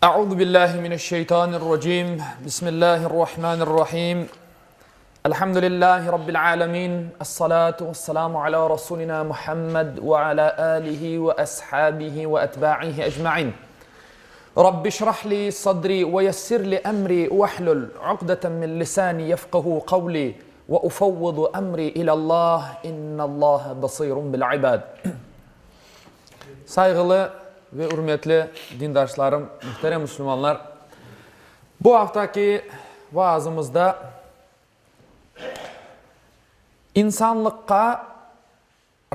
Euzu billahi mineşşeytanirracim. Bismillahirrahmanirrahim. Elhamdülillahi rabbil alamin. Essalatu vesselamu ala rasulina Muhammed ve ala alihi ve ashabihi ve etba'ihi ecmaîn. Rabbi şrah li sadri ve yessir li emri vehlul uqdeten min lisani yefqehu kavli ve ufevvidu emri ilallah innallaha basirun bil ibad. Sayğılı ve ürmetli dindaşlarım, muhterem musulmanlar! Bu aftaki vaazımızda insanlıqqa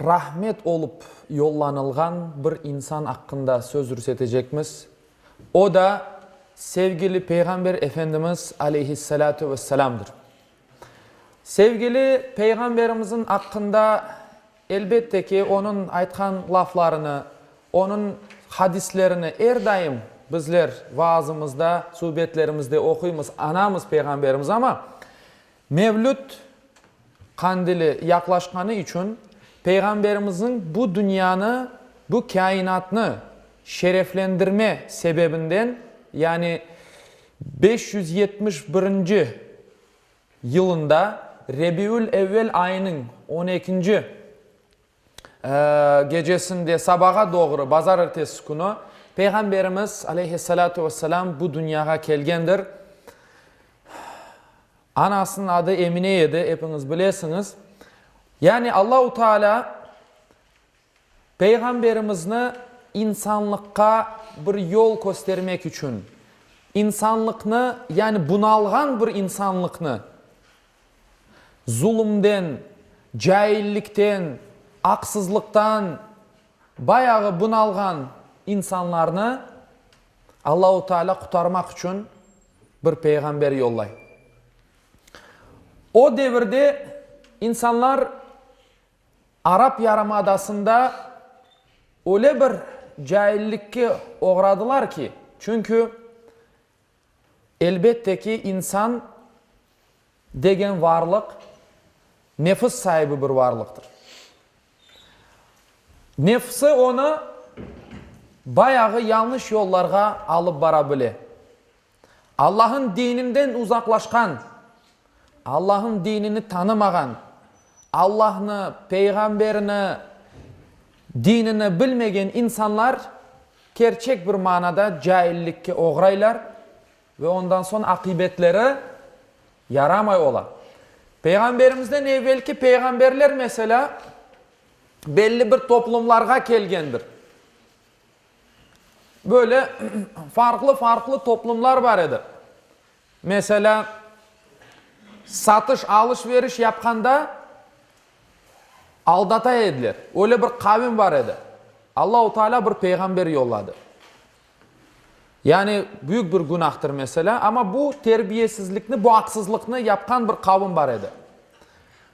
rahmet olıp yollanılğan bir insan aqqında söz yürsetecekmiz. O da sevgili Peyğamber Efendimiz aleyhissalâtu vesselâmdır. Sevgili Peyğamberimizniñ aqqında, elbette ki, onıñ aytqan laflarını, onıñ hadislerini er daim bizler vaazımızda, subetlerimizde oquymız, añamız Peyğamberimizni, amma Mevlüt qandili yaqlaşqanı içün Peyğamberimizniñ bu dünyanı, bu kâinatnı şereflendirme sebebinden, yani 571-nci yılında Rebiül-evvel ayınıñ on ekinci gecesinde sabağa doğru, bazarertesi künü, Peyğamberimiz, aleyhissalâtu vesselâm, bu dünyağa kelgendir. Anasınıñ adı Emine edi, epiñiz bilesiñiz. Yani Allahu Teala Peyğamberimizni insanlıqqa bir yol köstermek içün, insanlıqnı, yani bunalğan bir insanlıqnı zulumden, caillikten, aqsızlıqtan bayağı bunalğan insanlarnı Allahu Teala qutarmaq içün bir peyğamber yollay. O devirde insanlar Arap yarımadasında öyle bir caillikke oğradılar ki, çünki, elbette ki, insan degen varlıq nefis saibi bir varlıqtır. Nefsi onı bayağı yañlış yollarğa alıp bara bile. Allah'ın dininden uzaqlaşqan, Allah'ın dinini tanımağan, Allahnı, Peyğamberini, dinini bilmegen insanlar kerçek bir manada caillikke oğraylar ve ondan soñ aqibetleri yaramay ola. Peyğamberimizden evvelki peyğamberler, meselâ, belli bir toplumlarğa kelgendir. Böyle farqlı-farqlı toplumlar bar edi. Meselâ, satış, alış-veriş yapqanda aldata ediler. Öyle bir qavim bar edi. Allahu Teala bir peyğamber yolladı. Yani büyük bir günahtır, meselâ, amma bu terbiyesizlikni, bu aqsızlıqnı yapqan bir qavim bar edi.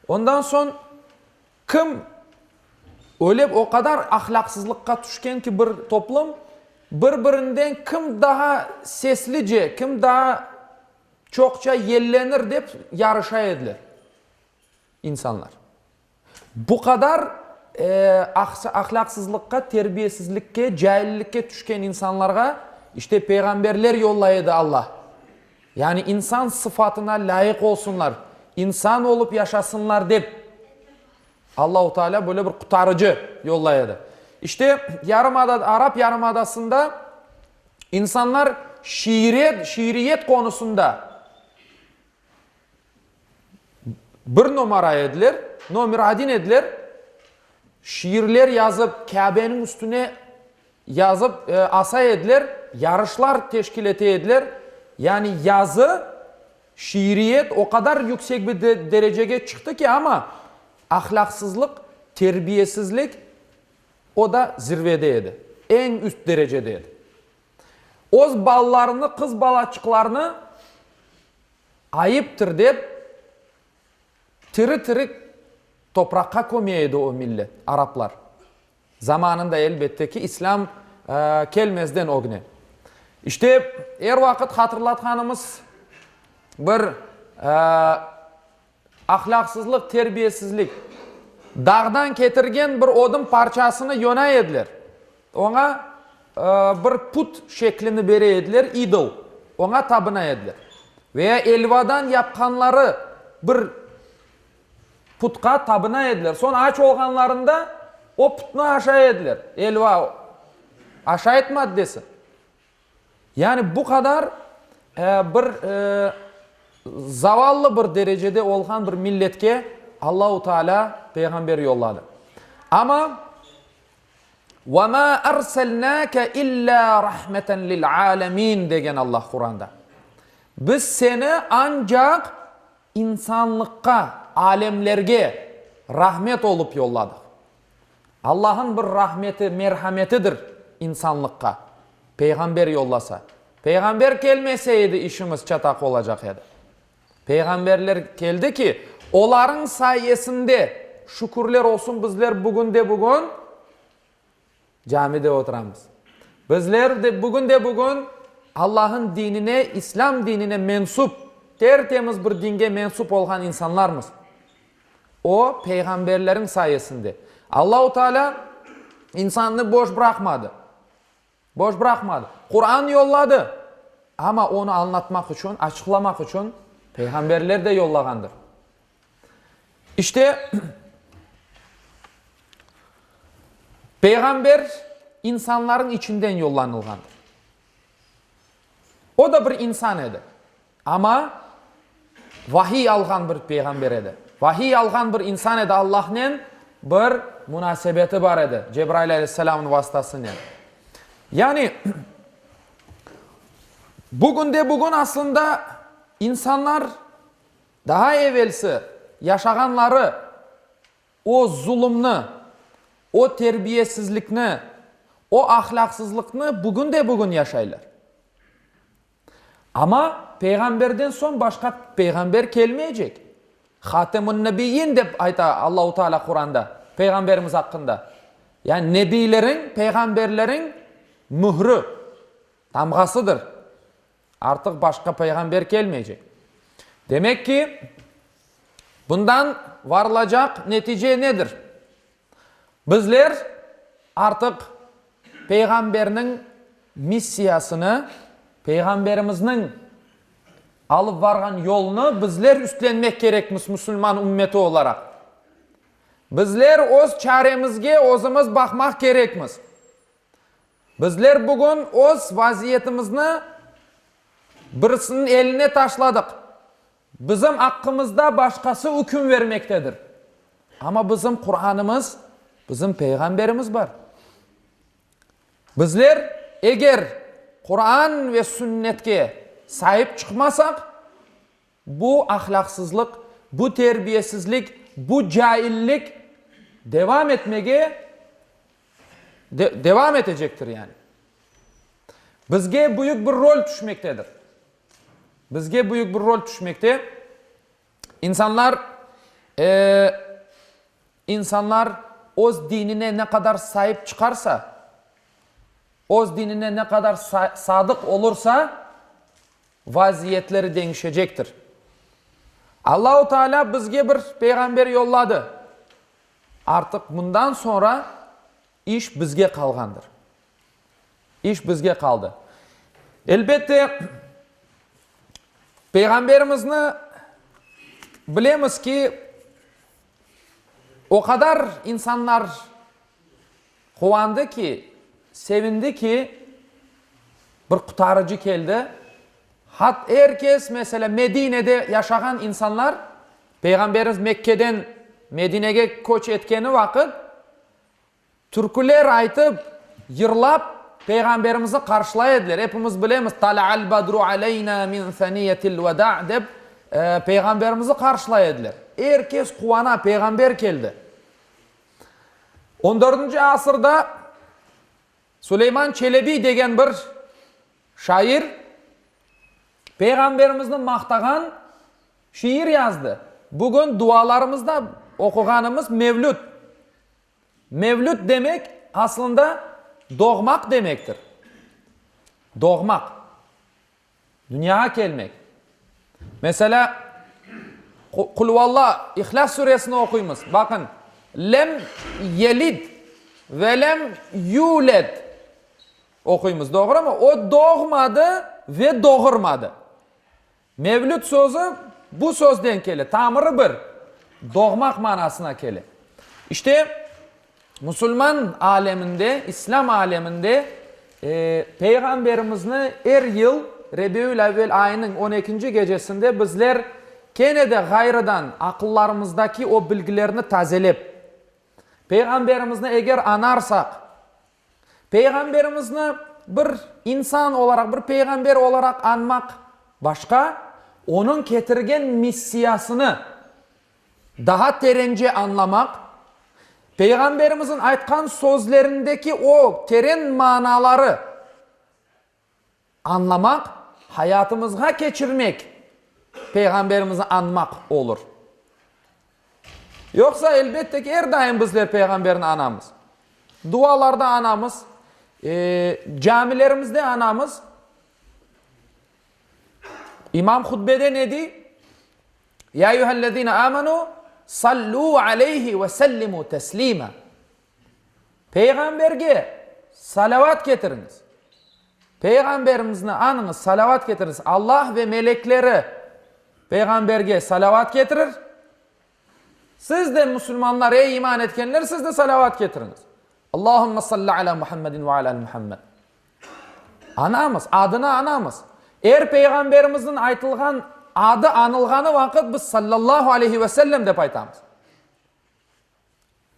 Ondan soñ Kim öyle o qadar ahlâqsızlıqqa tüşken ki, bir toplum bir-birinden kim daa seslice, kim daa çoqça yellenir dep yarışa ediler insanlar. Bu qadar ahlâqsızlıqqa, terbiyesizlikke, caillikke tüşken insanlarğa işte peyğamberler yollay edi Alla. Yani insan sıfatına lâyıq olsunlar, insan olıp yaşasınlar dep Allahu Teala böyle bir qutarıcı yollay edi. İşte, yarımada, Arap yarımadasında insanlar şiiret, şiiriyet qonusında bir nomara ediler, nomer odin ediler, şiirler yazıp, Kâbeniñ üstüne Yazıp asa ediler, yarışlar teşkil ete ediler. Yani yazı, şiiriyet o qadar yüksek bir derecege çıqtı ki, amma ahlâqsızlıq, terbiyesizlik o da zirvede edi, eñ üst derecede edi. Öz balalarını, qız balaçıqlarını ayıptır dep, tiri-tiri topraqqa köme edi o millet, araplar. Zamanında, elbette ki, islâm kelmezden ögne. İşte, er vaqıt hatırlatqanımız bir ahlâqsızlıq, terbiyesizlik. Dağdan ketirgen bir odun parçasını yona ediler. Oña. bir put şeklini bere ediler, idol, oña tabına ediler. Veya elvadan yapqanları bir putqa tabına ediler. Soñ aç olğanlarında o putnı aşay ediler, elva, aşayt maddesi. Yani bu qadar bir zavallı bir derecede olğan bir milletke Allahu Teala peyğamber yolladı. Amma Ve ma erselnâke illâ rahmeten lil âlemîn degen Allah Quranda. Biz seni ancaq insanlıqqa, alemlerge rahmet olıp yolladıq. Allah'ın bir rahmeti, merhametidir insanlıqqa, peyğamber yollasa. Peyğamber kelmese edi işimiz çataq olacaq edi. Peyğamberler keldi ki, olarıñ sayesinde, şükürler olsun bizler bugün de bugün camide oturamız. Bizler de bugün de bugün Allah'ın dinine, İslâm dinine mensup, tertemiz bir dinge mensup olğan insanlarmız. O, peyğamberleriñ sayesinde. Allahu Teala insannı boş bıraqmadı. Boş bıraqmadı. Quran yolladı. Amma onı añlatmaq içün, açıqlamaq içün peyğamberler de yollağandır. İşte, peyğamber insanların içinden yollanılğandır. O da bir insan edi. Amma vahiy alğan bir peyğamber edi. Vahiy alğan bir insan edi, Allahnen bir munasebeti bar edi, Cebrail aleyhisselamnıñ vasıtasınen. Yani, bugünde-bugün aslında insanlar daa evelsi yaşağanları o zulumnı, o terbiyesizlikni, o ahlâqsızlıqnı bugünde-bugün yaşaylar. Amma peyğamberden soñ başqa peyğamber kelmeycek. Hatemun-nebiyyin dep ayta Allahu Teala Quranda peyğamberimiz aqqında. Yani nebiylerin, peyğamberlerin mührü, tamğasıdır. Artıq başqa peyğamber kelmeycek. Demek ki, bundan varılacaq netice nedir? Bizler artıq Peyğamberniñ missiyasını, Peyğamberimizniñ alıp varğan yolunı bizler üstlenmek kerekmiz musulman ümmeti olaraq. Bizler öz çaremizge özümiz baqmaq kerekmiz. Bizler bugün öz vaziyetimizni birisiniñ eline taşladıq. Bizim aqqımızda başqası üküm vermektedir. Amma bizim Quranımız, bizim Peyğamberimiz bar. Bizler eger Quran ve Sünnetke saip çıqmasaq, bu ahlâqsızlıq, bu terbiyesizlik, bu caillik devam etmege devam etecektir yani. Bizge büyük bir rol tüşmektedir. Bizge büyük bir rol tüşmekte. İnsanlar, insanlar öz dinine ne qadar saip çıqarsa, öz dinine ne qadar sadıq olursa, vaziyetleri deñişecektir. Allahu Teala bizge bir peyğamber yolladı. Artıq bundan soñra iş bizge qalğandır. İş bizge qaldı. Elbette, Peyğamberimizni bilemiz ki, o qadar insanlar quvandı ki, sevindi ki, bir qutarıcı keldi. Hat er kes, meselâ, Medinede yaşağan insanlar, Peyğamberimiz Mekkeden Medinege köç etkeni vaqıt, Türküler aytıp, yırlap, Peyğamberimizni qarşılay ediler. Epimiz bilemiz, Tala'al badru aleyna min saniyetil veda' dep, Peyğamberimizni qarşılay ediler. Er kes quvana, Peyğamber keldi. On dördünci asırda Süleyman Çelebi degen bir şair Peyğamberimizni maqtağan şiir yazdı. Bugün dualarımızda oquğanımız Mevlüt. Mevlüt demek, aslında, doğmaq demektir. Doğmaq. Dünyağa kelmek. Meselâ, Qulvalla, İhlâs suresini oquymız. Baqıñ, Lem yelid ve lem yuled. Oquymız, doğrumı? O doğmadı ve doğurmadı. Mevlüt sözü bu sözden kele, tamırı bir, doğmaq manasına kele. İşte, musulman aleminde, İslâm aleminde Peyğamberimizni er yıl Rebiül-evvel ayınıñ on ekinci gecesinde bizler kene de ğayrıdan aqıllarımızdaki o bilgilerni tazelep, Peyğamberimizni eger añarsaq, Peyğamberimizni bir insan olaraq, bir peyğamber olaraq añmaq başqa, onıñ ketirgen missiyasını daa terence añlamaq, Peyğamberimizniñ aytqan sözlerindeki o teren manaları Añlamaq, hayatımızğa keçirmek, Peyğamberimizni añmaq olur. Yoqsa, elbette ki, er daim bizler Peyğamberni añamız. Dualarda añamız, camilerimizde añamız. İmam hutbede ne dey? Ya eyyühellezine amenu, sallu aleyhi ve sellimu teslima. Peyğamberge salâvat ketiriñiz. Peyğamberimizni añıñız, salâvat ketiriñiz. Allah ve melekleri Peyğamberge salâvat ketirir. Siz de, musulmanlar, ey iman etkenler, siz de salâvat ketiriñiz. Allahümme salli alâ Muhammedin ve alâ ali Muhammed. Añamız, adını añamız. Er Peyğamberimizniñ aytılğan adı añılğanı vaqıt biz sallallahu aleyhi ve sellem dep aytamız.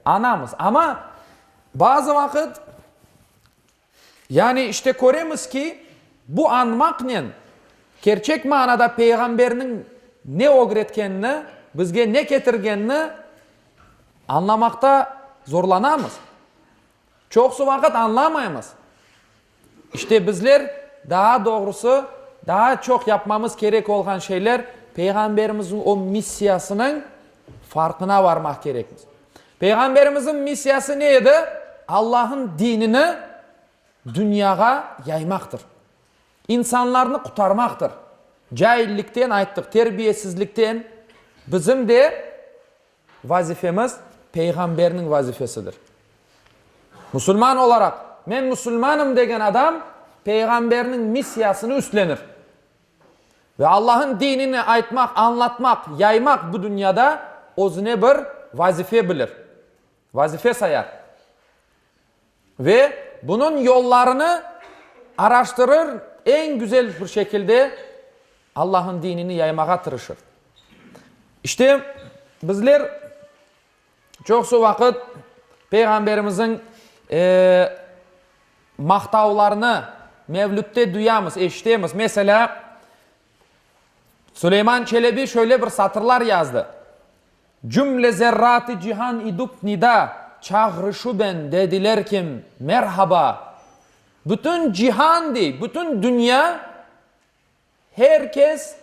Anamız. Amma bazı vaqıt, yani işte köremiz ki, bu añmaqnen kerçek manada Peyğamberniñ ne ögretkenini, bizge ne ketirgenini añlamaqta zorlanamız. Çoqusı vaqıt añlamaymız. İşte bizler, daa doğrusı, daa çoq yapmamız kerek olğan şeyler, Peyğamberimizniñ o missiyasınıñ farqına varmaq kerekmiz. Peyğamberimizniñ missiyası ne edi? Allah'ın dinini dünyağa yaymaqtır. İnsanlarnı qutarmaqtır. Caillikten ayttıq, terbiyesizlikten bizim de Vazifemiz, peyğamberniñ vazifesidir. Musulman olaraq, men musulmanım degen adam, peyğamberniñ missiyasını üstlenir. Ve Allah'ın dinini aytmaq, añlatmaq, yaymaq bu dünyada özüne bir vazife bilir, vazife sayar. Ve bunıñ yollarını araştırır, eñ güzel bir şekilde Allah'ın dinini yaymağa tırışır. İşte, bizler çoqusı vaqıt Peyğamberimizniñ maqtavlarını mevlütte duyamız, eşitemiz. Meselâ, Süleyman Çelebi şöyle bir satırlar yazdı. Cümle zerrat-ı cihan idup nida, çağrışu ben, dediler kim, merhaba. Bütün cihan, dey, bütün dünya, her kes,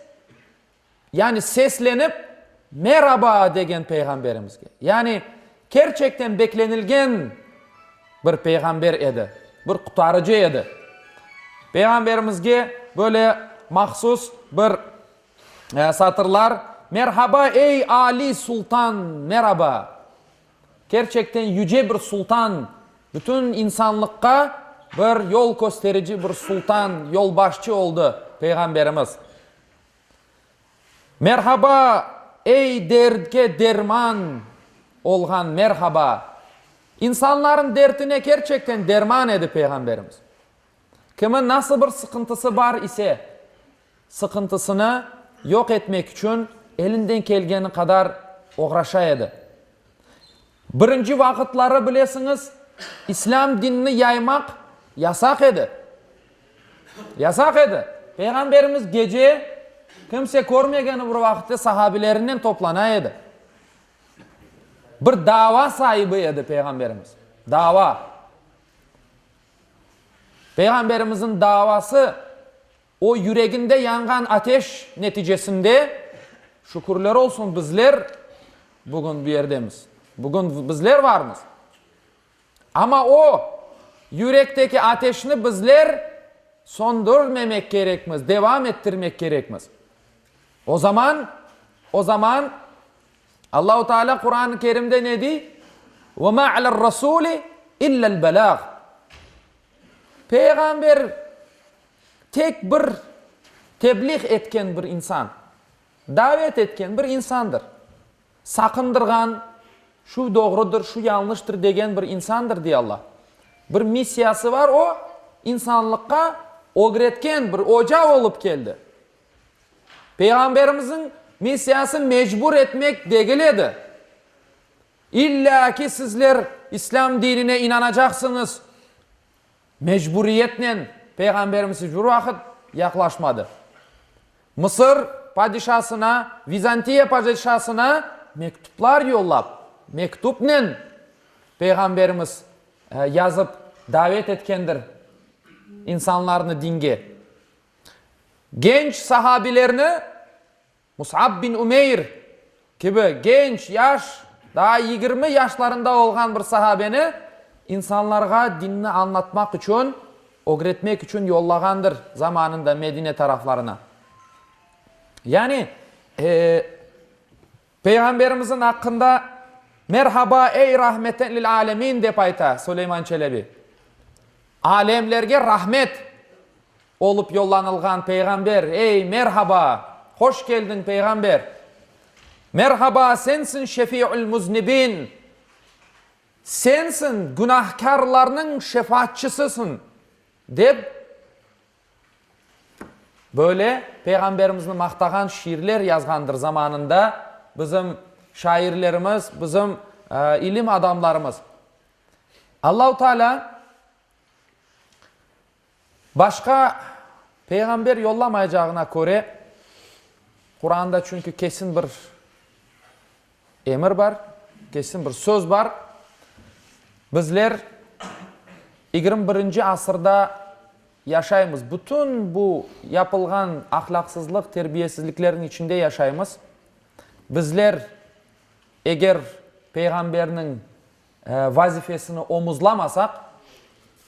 yani seslenip, meraba degen Peyğamberimizge. Yani kerçekten beklenilgen bir peyğamber edi, bir qutarıcı edi. Peyğamberimizge böyle mahsus bir Satırlar, Merhaba, ey aliy sultan, meraba! Kerçekten yüce bir sultan, bütün insanlıqqa bir yol kösterici bir sultan, yolbaşçı oldı Peyğamberimiz. Merhaba, ey derdke derman olğan, merhaba! İnsanların dertine kerçekten derman edi Peyğamberimiz. Kimin nasıl bir sıqıntısı bar ise, sıqıntısını yoq etmek içün elinden kelgeni qadar oğraşa edi. Birinci vaqıtları, bilesiñiz, İslâm dinini yaymaq yasaq edi. Yasaq edi. Peyğamberimiz gece, kimse körmegeni bir vaqıtte sahabilerinen toplana edi. Bir dava saibi edi Peyğamberimiz. Dava. Peyğamberimizniñ davası, o yüreginde yanğan ateş neticesinde, şükürler olsun, bizler bugün bu yerdemiz, bugün bizler varmız. Amma o yürekteki ateşni bizler söndürmemek kerekmiz, devam ettirmek kerekmiz. O zaman, o zaman Allahu Teala Quran-ı Kerimde ne dey? Ve ma alel rasuli illel belâg. Peyğamber tek bir tebliğ etken bir insan, davet etken bir insandır. Saqındırğan, şu doğrudır, şu yañlıştır degen bir insandır, dey Allah. Bir missiyası bar, o, insanlıqqa ögretken bir oca olıp keldi. Peyğamberimizniñ missiyası mecbur etmek degil edi. İllâ ki sizler İslâm dinine inanacaqsıñız, mecburiyetnen Peyğamberimiz iç bir vaqıt yaqlaşmadı. Mısır padişasına, Vizantiya padişasına mektuplar yollap, mektupnen Peyğamberimiz yazıp davet etkendir insanlarnı dinge. Genç sahabilerni Musab bin Umeyr kibi genç, yaş, daa 20 yaşlarında olğan bir sahabeni insanlarğa dinni añlatmaq içün, ögretmek içün yollağandır zamanında Medine taraflarına. Yani, Peyğamberimizniñ aqqında Merhaba, ey rahmeten lil alemin dep ayta Suleyman Çelebi. Alemlerge rahmet olıp yollanılğan Peyğamber, ey, merhaba, hoş keldiñ, Peyğamber! Merhaba, sensiñ şefi'ül muznibin, sensiñ günahkârlarnıñ şefaatçısısıñ, dep, Böyle Peyğamberimizni maqtağan şiirler yazğandır zamanında bizim şairlerimiz, bizim ilim adamlarımız. Allahu Teala başqa peyğamber yollamaycağına köre, Quranda çünki kesin bir emir bar, kesin bir söz bar, bizler 21-nci asırda Yaşaymız. Bütün bu yapılğan ahlâqsızlıq, terbiyesizliklerniñ içinde yaşaymız. Bizler, eger Peyğamberniñ vazifesini omuzlamasaq,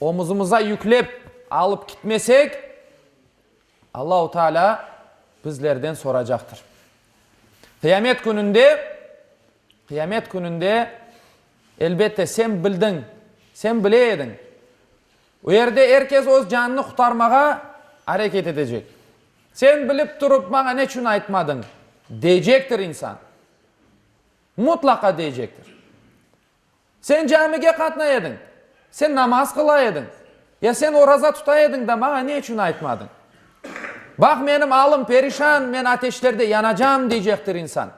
omuzımıza yüklep alıp kitmesek, Allahu Teala bizlerden soracaqtır. Qıyamet kününde, qıyamet kününde, elbette, sen bildiñ, sen bile ediñ. O yerde er kes öz canını qurtarmağa areket etecek. Sen bilip turıp maña neçün aytmadıñ? deycektir insan. Mutlaqa deycektir. Sen camige qatnay ediñ, sen namaz qıla ediñ, ya sen oraza tuta ediñ da maña neçün aytmadıñ? Baq menim alım perişan, men ateşlerde yanacam, deycektir insan.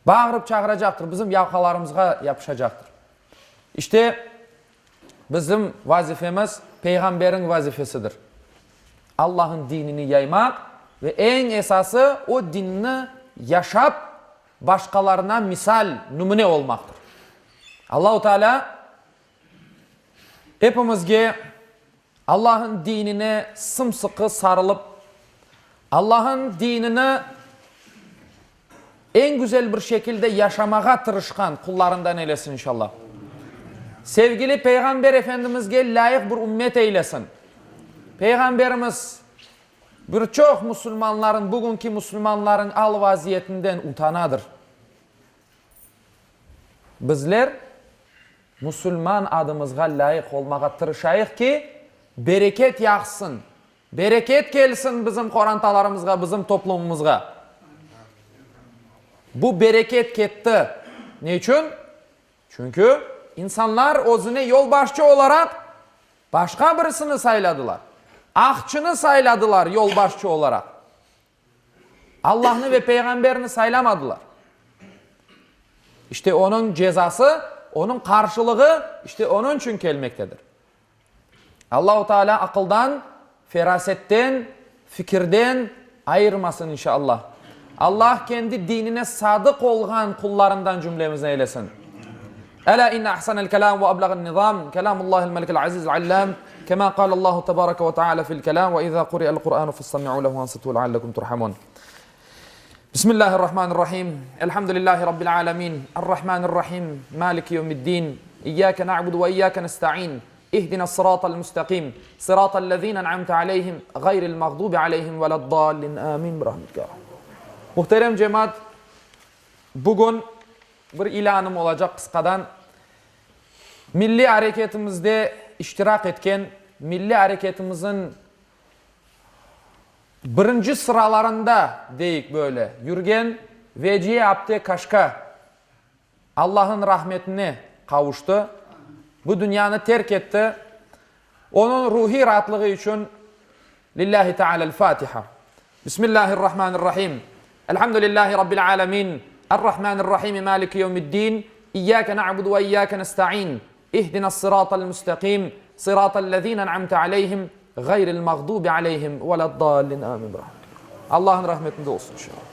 Bağırıp çağıracaqtır, bizim yalqalarımızğa yapışacaqtır. İşte, bizim vazifemiz Peyğamberiñ vazifesidir. Allah'ın dinini yaymaq ve eñ esası o dinni yaşap başqalarına misal, nümüne olmaqtır. Allahu Teala epimizge Allah'ın dinine sımsıqı sarılıp, Allah'ın dinini eñ güzel bir şekilde yaşamağa tırışqan qullarından eylesin inşallah. Sevgili Peyğamber Efendimizge lâyıq bir ümmet eylesin. Peyğamberimiz bir çoq musulmanların, bugünki musulmanların al-vaziyetinden utanadır. Bizler Musulman adımızğa lâyıq olmağa tırışayıq ki, bereket yağsın, bereket kelsin bizim qorantalarımızğa, bizim toplumımızğa. Bu bereket ketti. Ne içün? Çünki insanlar özüne yolbaşçı olaraq başqa birisini sayladılar. Aqçını sayladılar yolbaşçı olaraq. Allahnı ve Peyğamberni saylamadılar. İşte onıñ cezası, onıñ qarşılığı işte onıñ içün kelmektedir. Allahu Teala aqıldan, ferasetten, fikirden ayırmasın inşallah. Allah kendi dinine sadıq olğan qullarından cümlemizni eylesin. Ela inne ahsanel kelam ve eblağen nizam kelamullahil melikil azizil allam kema qalallahu tebareke ve teala fil kelam ve iza kuri'el Kur'anu festami'u lehu ve ansitu leallekum turhamun. Bismillahirrahmanirrahim. Elhamdülillahi rabbil alamin. Errahmanirrahim. Maliki yevmiddin. İyyake na'budu ve iyyake nesta'in. İhdinas sıratal mustaqim. Sıratal lezine en'amte aleyhim gayril mağdubi aleyhim veleddallin. Amin. Birahmetike. Muhterem cemaat, bugün Bir ilânım olacaq qısqadan. Milliy areketimizde. iştirak etken, milliy areketimizin birinci sıralarında, deyik böyle, yürgen Veciye apte Kaşka Allah'ın rahmetine qavuştı, bu dünyanı terk etti. Onıñ ruhiy raatlığı içün Lillahi Teala'l-Fatiha. Bismillahirrahmanirrahim. Elhamdülillahi Rabbil alemin. Errahmanirrahim. Maliki yevmiddin. İyyake na'budu ve iyyake nesta'in. İhdinas-sıratal müsteqim. Sıratal-lezine en'amte aleyhim. Gayril mağdubi aleyhim ve le'd-dallin. Amin. Allah'ın rahmetinde olsun inşallah.